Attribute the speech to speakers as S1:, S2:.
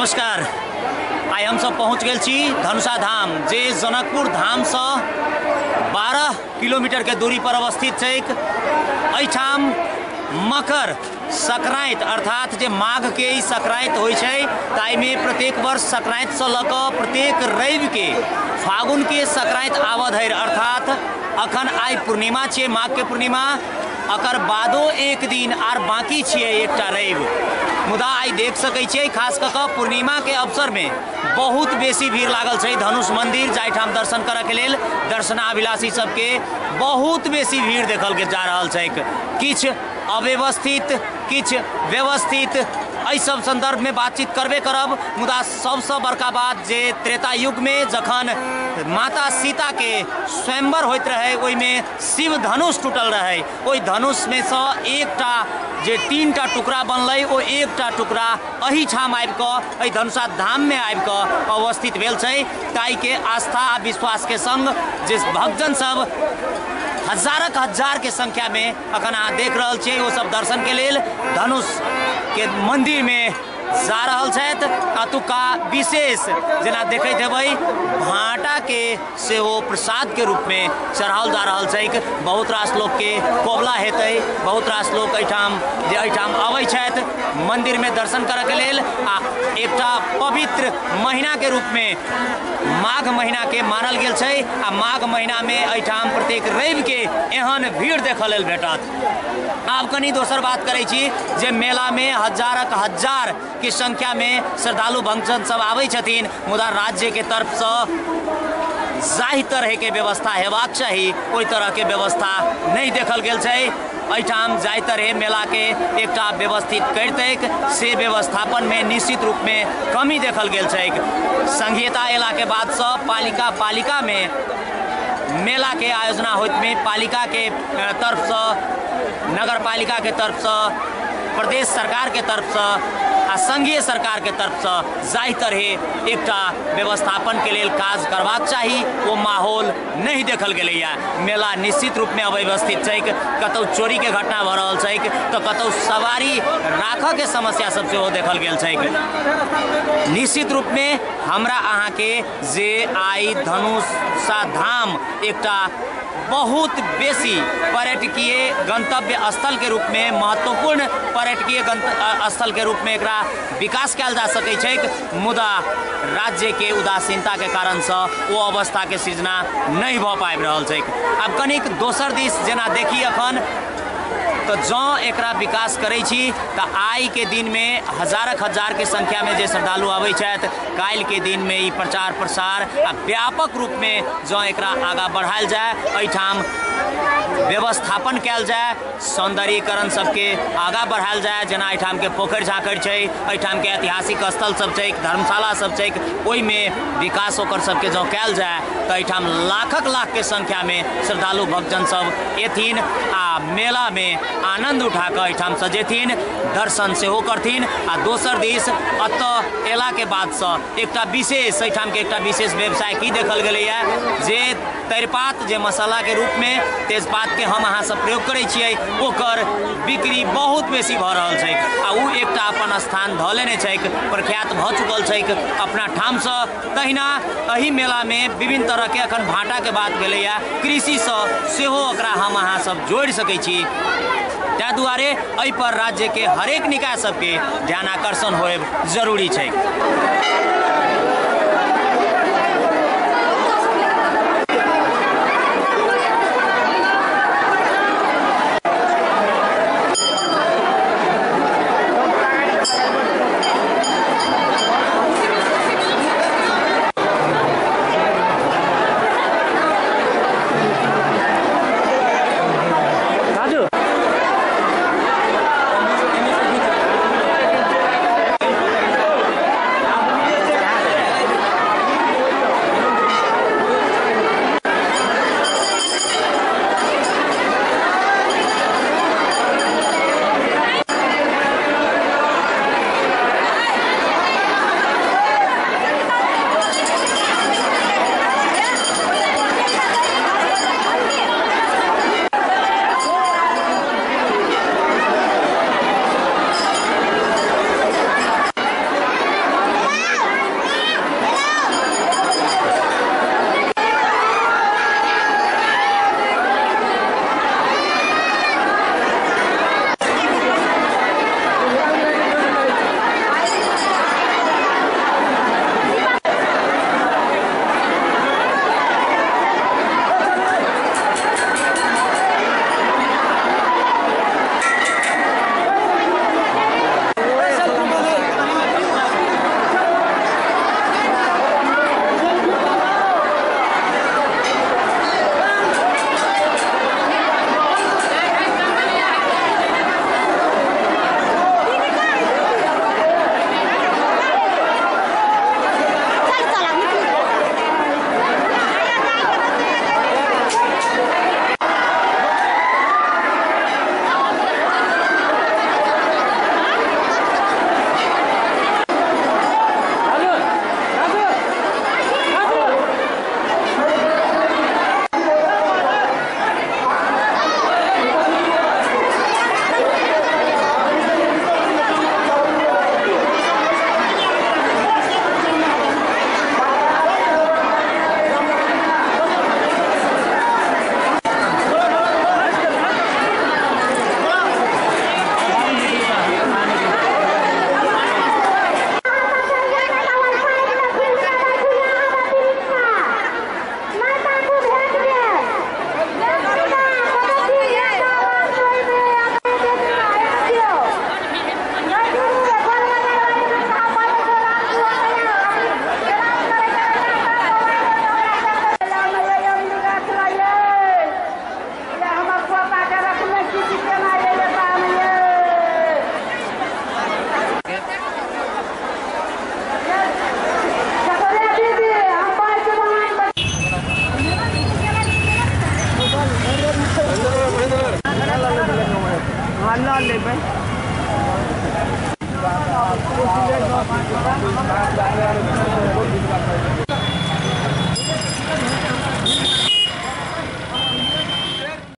S1: नमस्कार। आइ हम सब पहुँच गेल छी धनुषा धाम, जे जनकपुर धाम से 12 किलोमीटर के दूरी पर अवस्थित छैक। एहिठाम मकर संक्रांति अर्थात जे माघ के ई संक्रांति होइ छै, ताहिमे प्रत्येक वर्ष संक्रांति से लऽ कऽ प्रत्येक रवि के फागुन के संक्रांति आबऽ धरि, अर्थात अखन आइ पूर्णिमा छियै, माघ के पूर्णिमा, अकर बादो एक दिन आर बाकी छियै एकटा रवि। मुदा आइ देख सकै छियै खास कऽ कऽ पूर्णिमा के अवसर में बहुत बेसी भीड़ लागल छै धनुष मंदिर, जाहिठाम दर्शन करऽ के लेल दर्शनाभिलाषी सबके बहुत बेसी भीड़ देखल के जा रहल छै। किछु अव्यवस्थित, किछु व्यवस्थित, एहि सब संदर्भ में बातचीत करबे करब। मुदा सबसँ बड़का बात जे त्रेता युग में जखन माता सीता के स्वयंवर होइत रहे, ओहिमे शिव धनुष टूटल रहे, ओहि धनुष में सँ एकटा जे 3टा टुकड़ा बनलै, ओ एकटा टुकड़ा एहिठाम आबि कऽ एहि धनुषा धाम में आबि कऽ अवस्थित भेल छै। ताहिके आस्था आ विश्वास के संग जे भक्तजन सब हजारक हजार के संख्या में अखन अहाँ देख रहल छियै, ओ सब दर्शन के लेल धनुष के मंदिर में जा रहल छथि। अतुका विशेष जेना देखैत हेबै भाटा के सेहो प्रसाद के रूप में चढ़ाओल जा रहल छैक। बहुत रास लोक के कोबला हेतै, बहुत रास लोक एहिठाम जे एहिठाम अबै छथि मंदिर में दर्शन करऽ के लेल। आ एकटा पवित्र महीना के रूप में माघ महीना के मानल गेल छै, आ माघ महीना में एहिठाम प्रत्येक रवि के एहन भीड़ देखऽ लेल भेटत। आब कनि दोसर बात करै छी जे मेला में हजारक हजार के संख्या में श्रद्धालु भक्तजन सब आबै छथिन, मुदा राज्य के तरफ से जाहि तरह के व्यवस्था हेबाक चाही ओहि तरह के व्यवस्था नहीं देखल गेल छै। एहिठाम जाहि तरह मेला के एकटा व्यवस्थित करितैक से व्यवस्थापन में निश्चित रूप में कमी देखल गेल छै। संघीयता अयला के बाद से पालिका पालिका में मेला के आयोजना होइत में पालिका के तरफ से, नगर पालिका के तरफ से, प्रदेश सरकार के तरफ से आ संघीय सरकार के तरफ से जाहि तरह एकटा व्यवस्थापन के लेल काज करबाक चाही ओ माहौल नहीं देखल गेलैया। मेला निश्चित रूप में अव्यवस्थित छैक, कतौ चोरी के घटना भऽ रहल छैक तऽ कतौ सवारी राखऽ के समस्या सब सेहो देखल गेल छैक। निश्चित रूप में हमरा अहाँके जे आइ धनुषा धाम एकटा बहुत बेसी पर्यटकीय गंतव्य स्थल के रूप में, महत्वपूर्ण पर्यटकीय स्थल के रूप में एकरा विकास कयल जा सकै छैक, मुदा राज्य के उदासीनता के कारण से ओ अवस्था के सृजना नहीं भऽ पाबि रहल छैक। आब कनिक दोसर दिस जेना देखी अखन तऽ जँ एकरा विकास करै छी तऽ आइ के दिन में हजारक हजार के संख्या में जे श्रद्धालु आबै छथि, काल्हि के दिन में ई प्रचार प्रसार आ व्यापक रूप में जँ एकरा आगाँ बढ़ायल जाय, एहिठाम व्यवस्थापन कयल जाय, सौंदर्यीकरण सबके आगाँ बढ़ायल जाय, जेना एहिठाम के पोखरि झाँखरि छै, एहिठाम के ऐतिहासिक स्थल सब छै, धर्मशाला सब छै, ओहिमे विकास ओकर सबके जँ कयल जाय तऽ एहिठाम लाखक लाख के संख्या में श्रद्धालु भक्तजन सब एथिन आ मेला में आनंद उठा कऽ एहिठाम से जेथिन, दर्शन सेहो करथिन। आ दोसर दिस एतऽ अयला के बादसँ एकटा विशेष एहिठाम के एकटा विशेष व्यवसाय की देखल गेलैया जे तेजपात, जे मसाला के रूप में तेजपात के हम अहाँ सब प्रयोग करै छियै, ओकर बिक्री बहुत बेसी भऽ रहल छैक आ ओ एकटा अपन स्थान धऽ लेने छैक, प्रख्यात भऽ चुकल छैक अपना ठामसँ। तहिना एहि मेलामे विभिन्न तरहके अखन भाटाके बात भेलैया, कृषिसँ सेहो ओकरा हम अहाँ सब जोड़ि सकै छी। ताहि दुआरे एहि पर राज्य के हरेक निकाय सबके ध्यानाकर्षण होयब जरूरी छै।